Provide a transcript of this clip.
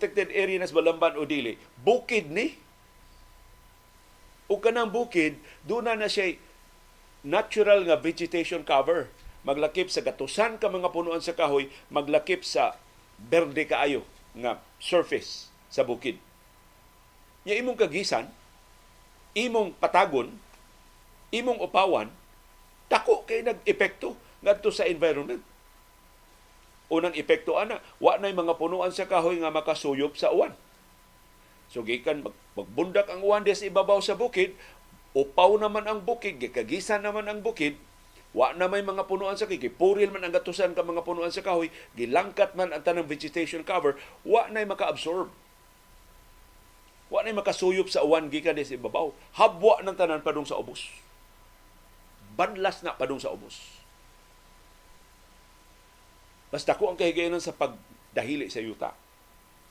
protected area na sa Balamban o dili, bukid ni. O kanang bukid, duna na siya natural nga vegetation cover. Maglakip sa gatusan ka mga punuan sa kahoy, maglakip sa berde kaayo nga surface sa bukid. Nya imong kagisan, imong patagon, imong upawan, dako kay nag-epekto ngadto sa environment. Unang epekto ana, wa nay mga punuan sa kahoy nga makasuyop sa uwan. So gikan magbundak ang uwan sa ibabaw sa bukid, upaw naman ang bukid, gikagisan naman ang bukid, wa na may mga punuan sa kahoy, puril man ang gatusan ka mga punuan sa kahoy, gilangkat man ang tanang vegetation cover, wa nay maka-absorb. Wa nay makasuyop sa uwan gikan sa ibabaw. Habwa ng tanan padung sa ubos. Banlas na padung sa ubos. Basta ko ang kahigayonan sa pagdahili sa yuta.